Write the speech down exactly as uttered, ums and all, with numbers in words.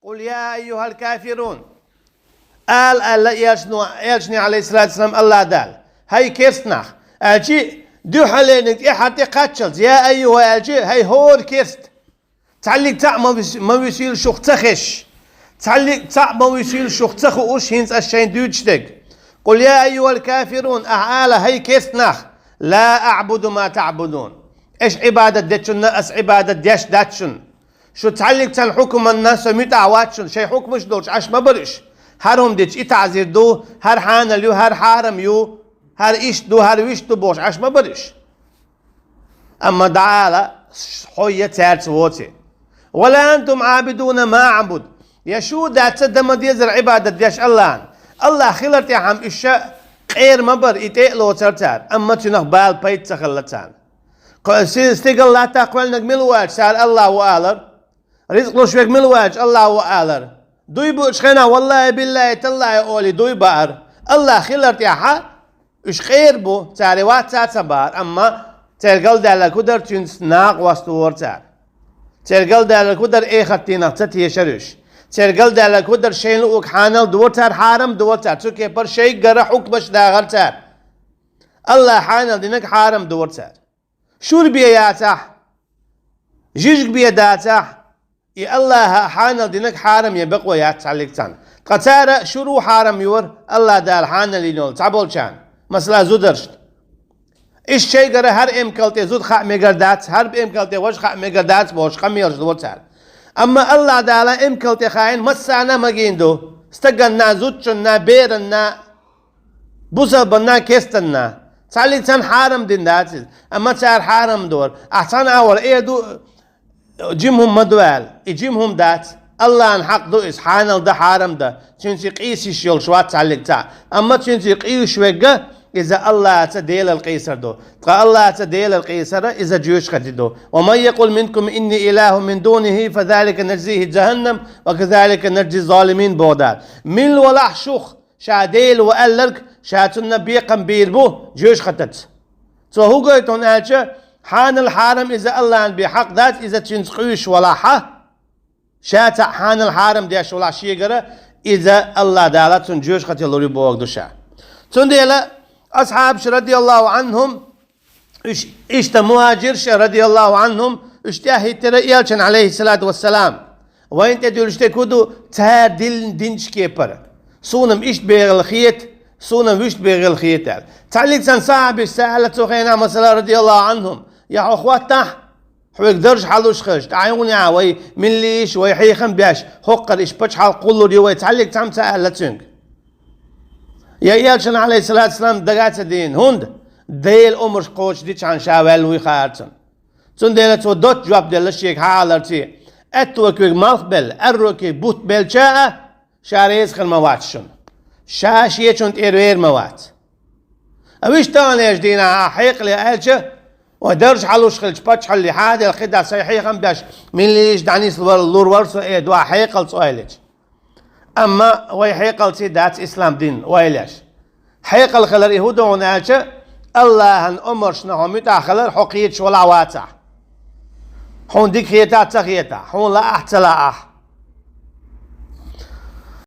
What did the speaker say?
قل يا أيها الكافرون. Ала, аьлла элчано, элчане, عليه الصلاة والسلام, АллахӀ Дала: «ХӀай керста нах», аьлча, дуьххьалерниг тӀехьа тӀе кхаччалц, «يا أيها» аьлча, «ХӀай хӀора керста». Цхьаллиг цхьаъ ма вис-, ма висийла шух ца хезаш. Цхьаллиг цхьаъ ма висийла шух ца хууш, хӀинца ас шайна дуьйцуш дерг. قل يا أيها الكافرون, ахьа ала, хӀай керста нах: لا أعبد ما تعبدون. Аша Ӏибадат дечунна ас Ӏибадат деш дац шуна. Шу цхьаллиг цхьан хьукманна со муьтӀахь вац шуна, шайн хьукмаш долчу Ӏаш ма бара уьш. ХӀара хӀума дича и таӀзир ду, хӀара хьанал ю, хӀара хьарам ю, хӀара иштта ду, хӀара вуьшта ду бохуш Ӏаш ма бара уьш. Амма дӀаала, хьо я цаьрца воций. ولا أنتم عابدون ما أعبد. Я шу дац дан ма дезара Ӏибадат деш АллахӀана. АллахӀ хилар тӀехьа-м уьш къера ма бара, и тӀе а лоцара цара, амма цуьнах бала пайда ца хилла царна. Кхо-, си-, стигала латта кхоьллинарг мила ву аьлча, цара АллахӀ ву алара. Ризкъ луш верг мила ву аьлча, АллахӀ ву алара. Дуй буучу хенахь, валлахӀи, биллахӀи, таллахӀи олий дуй баара. АллахӀ хилар тӀехьа уьш къера бу, цара вац а ца баара, амма церан галдаьлларг хӀун дара, цуьнца накъост вора цара. Церан галдаьлларг хӀун дара, эхартийнах ца тешара уьш. Церан галдаьлларг хӀун дара, шайна луург хьанал дора цара, хьарам дора цара, цу кепара шайгара хьукмаш дахара цара. АллахӀа хьанал динарг хьарам дора цара. Шура бен яцахь, жижиг бен дацахь, и АллахӀа хьанал динарг хьарам ян бакъо яц цхьаллиг царна. Ткъа цара шура хьарам йора АллахӀ Дала хьанал йина йолу цхьаболчарна, масала, зударшна. Иштта шайгара хӀара эмкал тӀе зуда хаа мегар дац, хӀара эмкал тӀе важа хаа мегар дац бохуш къамелаш дора цара. Амма АллахӀ Дала эмкал тӀе хаийна массарна а магийна ду, стаганна, зудчунна, беранна, бусалбанна, кестанна. Цхьаллиг царна хьарам дина дац иза, амма цара хьарам дора. Ахь цхьана агӀор эр ду, жима хӀума ма ду аьлла. И жима хӀума дац. АллахӀан хьакъ ду иза, хьанал дан, хьарам дан. Цуьнца къийсаш йолуш вац цхьаллиг цхьаъ. Амма цуьнца къийсаш верг, иза АллахӀаца, Делал къийсар ду. Ткъа АллахӀаца, Делал къийсар, иза жоьжахати ду. ومن يقل منكم إني إله من دونه فذلك نجزيه جهنم وكذلك نجزي الظالمين боху Дала. Милла валахь шух, ша Дела ву аьлларг, ша цунна бекхам бийр бу жоьжахатаца. Цо хӀун гойту хьуна аьлча, хьанал хьарам иза АллахӀан бен хьакъ дац, иза цуьнца къуьйсуш валахьа, ша цхьаъ хьанал хьарам деш валахь шегара, иза АллахӀ Дала цунна жоьжахате лур ю бохург ду ша. Цундела асхьабаш, радияллаху Ӏанхум, уьш иштта мухӀажирш, радияллаху Ӏанхум, уьш тӀаьхьахӀиттира элчанна, Ӏалайхиссалату вассалам. Вайна тӀедуьллуш дерг хӀун ду, цара дин-, динчу кепара. Суна-м иштта бегӀал хета, суна-м вуьшта бегӀал хета аьлла. Цхьаллиг царна сахьабашца аьлла цу хенахь, масала, радияллаху Ӏанхум: «Я хьо хӀоттахь, хьоьга дарж хьалуш хилча, тӀаьхьа хӀунда яхьа вай милла йиш, вай хьехам беш, хӀокхара иштта пачхьалкх кхуллур ю вай?» Цхьаллиг цхьамма ца аьлла цуьнга. Я элчанна, Ӏалайхиссалату вассалам, дага а ца дийна, хӀунда? Делан омраш кхочушдичхьана ша ваьлла вуй хаьара цунна. Цундела цо доццу жоп делла шега хьалхаларца: «Аьтту куьйга малх белла, аьрру куьйга бутт белча а, ша реза хир ма вац шуна. Ша шечунна тӀера вер ма вац». А вуьшта таханлерчу дийнахь ахь хьекъале аьлча, вай дарж хьалуш хилча пачхьалли хьадел кхидӀа сайн хьехам беш, милла йиш дӀанислур вара со, э, дуьхьа хьекъалца ойла йича. Амма вай хьекъалций дац ислам дин ойла еш. Хьекъал хилар и хӀун ду хьуна аьлча, АллахӀан омрашна хьо муьтӀахь хилар хьо кхеташ валахь вацахь. Хьуна дика хетахь а, ца хетахь, хьуна лаахь а, ца лаахь.